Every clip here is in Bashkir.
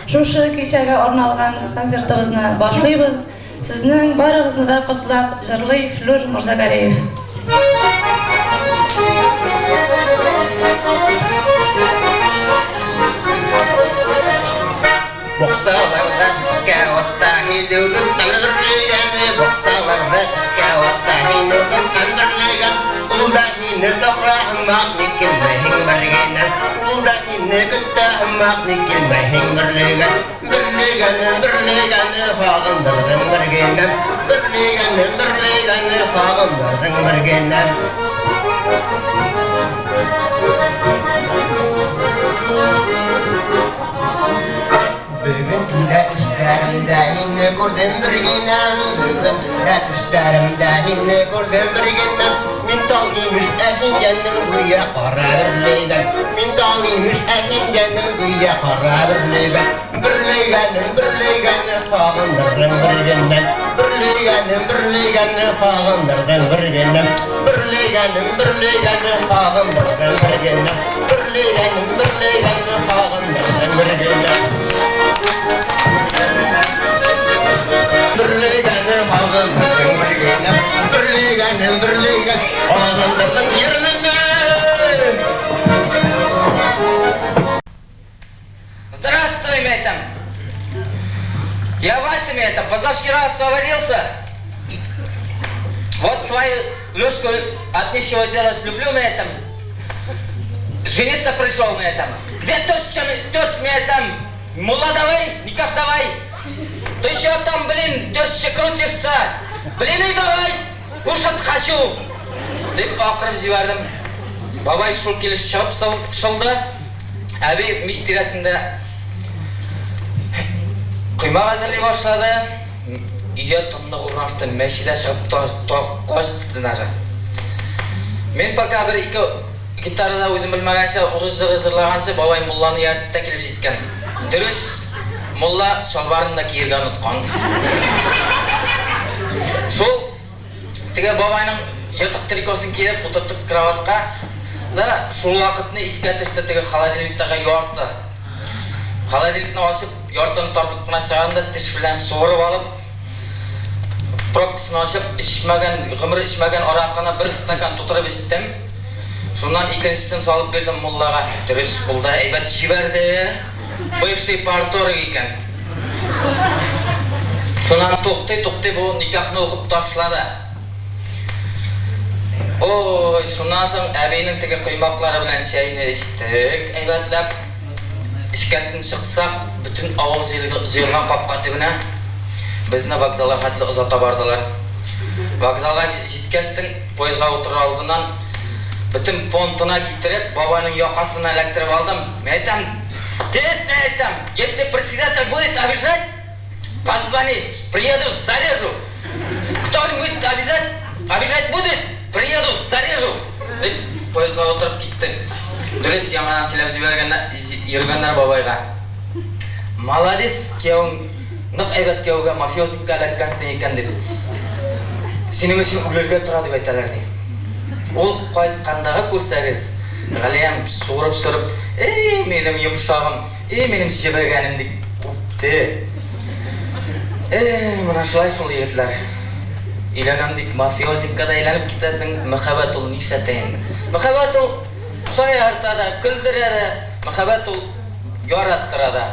Шушы кичәгә арналган концертыбызны башлыйбыз. Сезнең барыгызны да котлап җырлый Флүр Морзагареев. Буксаларда тискә атта һин үдем берлегәне, буксаларда тискә атта һин үдем берлегән, ул да һине сакраһымак, ник килмәһең бергенә, ул да һине көтәһымак, ник килмәһең берлегән, берлегәне, берлегәне һагындырдың бергенә, берлегәне, берлегәне һагындырдың бергенә. Бөгөн төндә төшләремдә һине күрҙем бер генә, бөгөн төндә төшләремдә һине күрҙем бер генә. Мин тал имеш, ә һин йәнем гүйә ҡара берлегән. Мин тал имеш, ә һин йәнем гүйә ҡара берлегән. Берлегәнем, берлегәне һағындырҙың бер генә. Берлегәнем, берлегәне һағындырҙың бер генә. Берлегәнем, берлегәне һағындырҙың бер генә. Берлегәнем, берлегәне һағындырҙың бер генә. Берлегәне һағындырҙың бер генә. Берлегәнем, берлегән һағындырҙың ерменә. Здравствуй, Метам. Я Вася Метам, позавчера сварился. Вот твою Лешку от нечего делать люблю Метам. Жениться пришел Метам. Где теща, тещ Метам? Мулла давай, никах давай. Ты еще там, блин, теща крутишься. Блины давай, кушать хочу. Дип акырып җибәрдем. Бабай шул килеш чыгып шылды. Әби мич тирәсендә коймак әзерли башлады. Өйгә тынлык урнашты, мәче дә чыгып качты даже. Мин пока бер-ике гитарада үзем белмәгәнчә урыс җыры җырлаганчы, бабай мулланы ияртеп тә килеп җиткән. Дөрес, мулла чалбарын да киергә оныткан. Шул теге бабайның ертык трикосын киеп утыртып кроватька да, шул вакытны искә төште теге холодильниктагы ярты. Холодильникны ачып, яртыны тартып кына чыгардым да, теш белән суырып алып, пробкасын ачып, эчмәгән, гомер эчмәгән аракыны бер стакан тутырып эчтем. Шуннан икенчесен салып бирдем муллага. Дөрес, ул да әйбәт җибәрде. Бывший парторг икән. Шуннан туктый-туктый бу никахны укып ташлады. Ой, шуннан соң әбинең теге коймаклары белән чәйне эчтек әйбәтләп. Эчкәстен чыксак, бөтен авыл җыелган капка төбенә. Безне вокзалга хәтле озата бардылар. Вокзалга җиткәчтен, поездга утырыр алдыннан бөтен понтына китереп, бабайның якасына эләктереп алдым. Мин әйтәм, тез, мин әйтәм, если председатель будет обижать, позвони, приеду, зарежу. Кто-нибудь обижать, обижать будет, приеду, зарежу. Дип, поездга утырып киттек. Дөрес, яңадан сөйләп җибәргәннәр, йөргәннәр бабайга. Молодец, кияүең, нык әйбәт кияүгә мафиозникка эләккәнсең икән дип. Синең өчен үлергә тора дип әйтәләр ди. Ул кайткандагы күрсәгез, Галиям суырып-сырып, "Эй, минем йомшагым, эй, минем җебегәнем" дип үпте. Эй, менә шулай шул егетләр. Өйләнәм дип мафиозникка да әйләнеп китәсең, мәхәббәт ул нишләтә инде. Мәхәббәт ул шаярта да, көлдерә дә, мәхәббәт ул яраттыра да.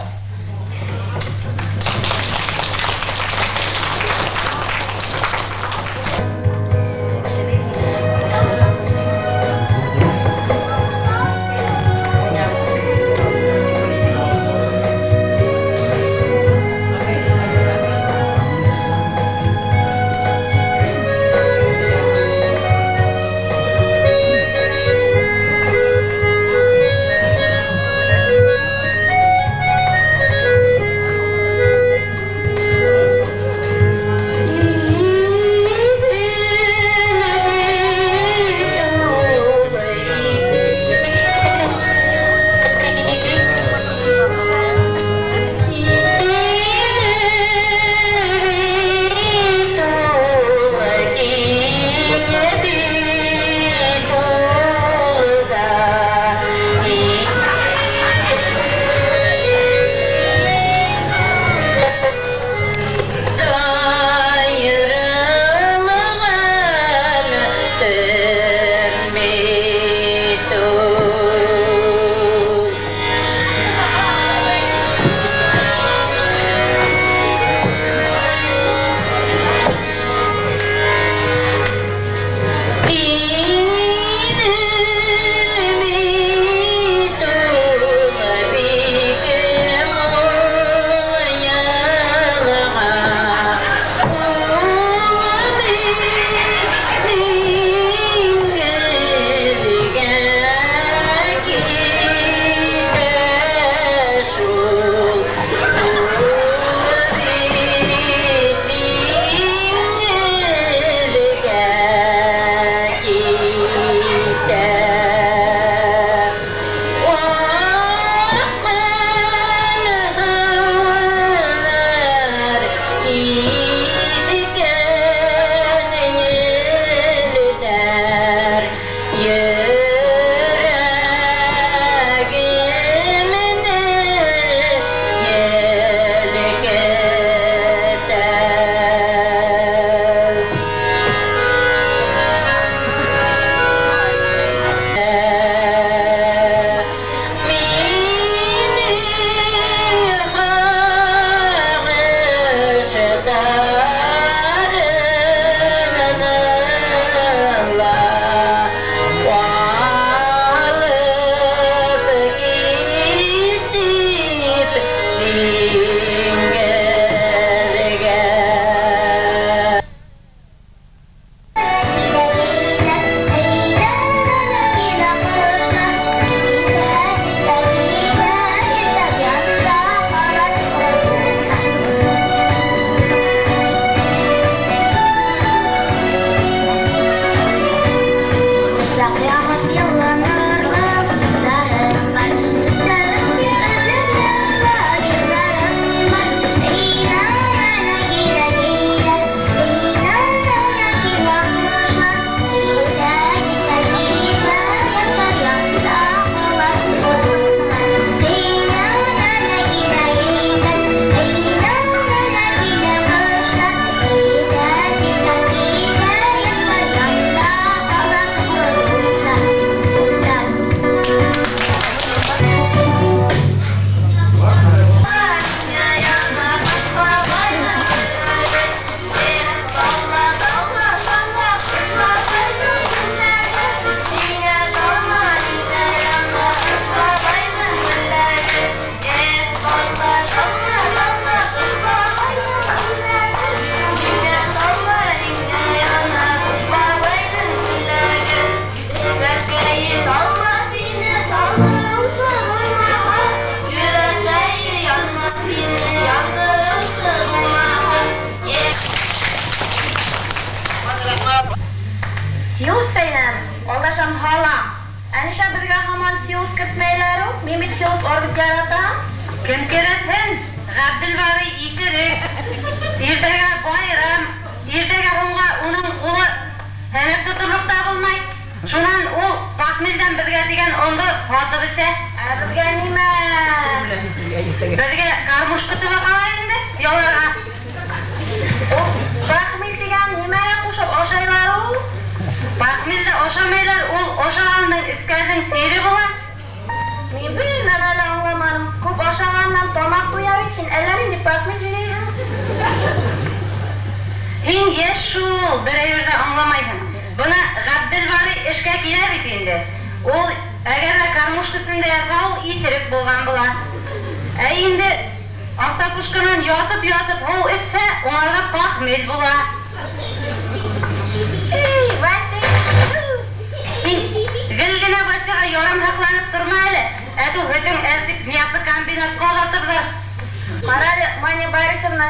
һаман силос кертмәйләр ул? Мин бит силос оргып яратам. Кем керетһен? Ғабделбарый иҫерек. Иртәгә байрам. Иртәгә һуңға уның ҡулы һәнәк тоторлоҡ та булмай. Шунан ул похмелдән беҙгә тигән ондо һатып эсә. Ә беҙгә нимә? Беҙгә гармушка төбө ҡала инде яларға. Ул похмел тигән нимәгә ҡушып ашайлар ул? Похмелде ашамайлар, ул ашағандың эскәндең сере була. Мин бер нәмә лә аңламаным. Күп ашағаннан тамаҡ туя бит, һин әллә ниндәй похмел һөйләйһең. Һин йәш шул, бер әйбер ҙә аңламайһың. Бына Ғабделбарый эшкә килә бит инде. Ул әгәр ҙә кормушка өҫтөндә ятһа, ул иҫерек булған була. Ә инде автопушканан ятып-ятып һыу эсһә, уңарҙа похмел була. Эй, Вася! Һин гел генә Васяға ярамһаҡланып торма әле. Әтү һөтөң әҙ тип мясокомбинатҡа оҙатырҙар. Ҡара әле, Маня Борисовна,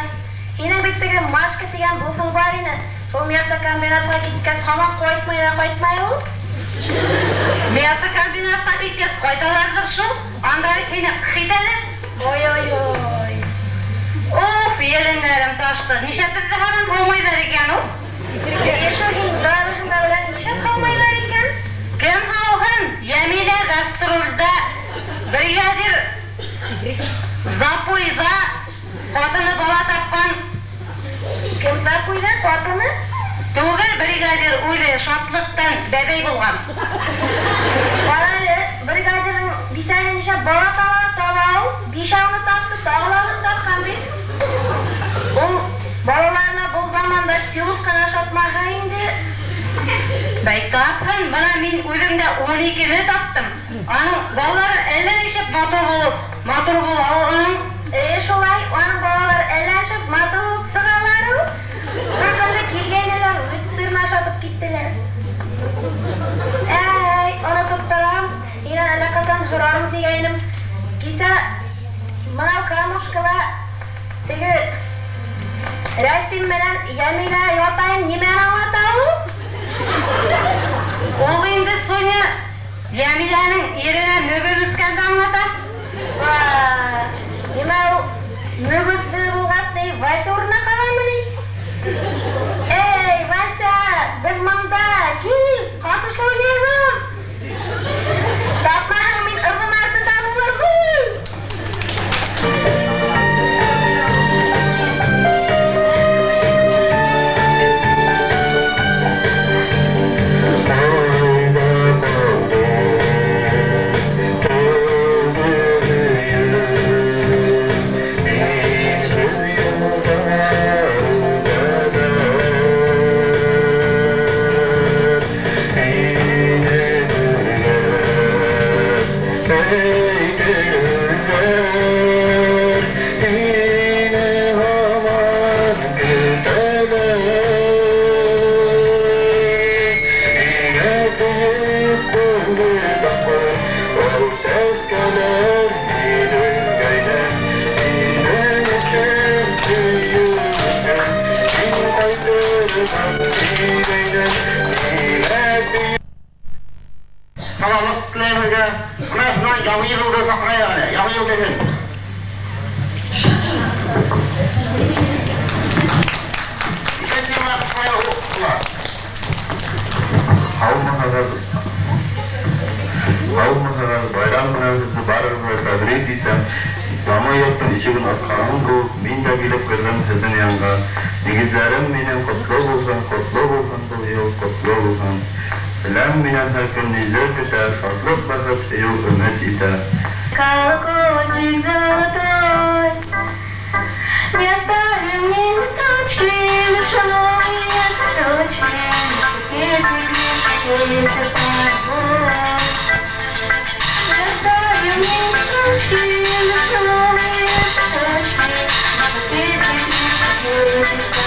һинең бит теге Машка тигән дуҫың бар ине. Шул мясокомбинатҡа киткәс, һаман ҡайтмай ҙа ҡайтмай ул. Мясокомбинатҡа киткәс, ҡайталарҙыр шул. Анда бит һине ҡых итәләр. Ой-ой-ой. Уф, еленнәрем ташты. Нишләп беҙҙе һаман һаумайҙар икән ул? Эйе шул, һин барыһын да беләһең, нишләп һаумайҙар икән? Кем һауһын? Йәмилә гастролдә, бригадир запойҙа, ҡатыны бала тапҡан. Кем запойҙа? Ҡатыны? Түгел, бригадир үҙе шатлыҡтан бәбәй булған. Ҡара әле, бригадирҙың бисәһе нишләп бала таба, таба ул? Бишәүне тапты, тағы ла бер тапҡан бит. Ул балаларына был заманда силос ҡына ашатмаһа инде. Бәй, тапһын, бына мин үҙем дә 12-не таптым. Аның балалары әллә ничек матур булып, матур була ул аның. Эйе шулай, аның балалары әллә ничек матур булып сығалар ул. Бер көндө килгәйнеләр, һөт сырын ашатып киттеләр. Әй, онотоп торам, һинән әллә ҡасан һорармын тигәйнем. Кисә мынау кормушкала теге Рәсим менән Йәмилә ятайым нимәне аңлата ул? Ул инде, Соня, Йәмиләнең иренә мөгөҙ үҫкәнде аңлата. Нимә ул мөгөҙлө булғас ни, Вася урынына ҡаламы ни? Эй, Вася, беҙ мында, кил, ҡатышлы уйнайбыҙ. Тапмаһаң, мин ырғым артында булырмын. Сәламлык теләйм сезгә. Менә шуннан Яңа елда саклайык әле. Яңа ел дигән. Икенче елга кышка ук була. Һаумыһыгыҙ! Һаумыһыгыҙ! Байрам менән һеҙҙе барығыҙҙы ла тәбрик итәм. Яңы йорттоң ишеген асҡаным кеүек, мин дә килеп керҙем һеҙҙең янға. Нигеҙҙәрем минең ҡотло булһын, ҡотло булһын был йыл, ҡотло булһын. Беләм минән һәр кем ниҙер көтә, шатлыҡ, бәхет, һөйөү өмөт итә. Колокольчик золотой, не оставим ни листочки, лишь новые цветочки, лишь букетик, лишь ветер Не оставим ни листочки, лишь новые цветочки, лишь букетик, лишь ветер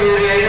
Thank you.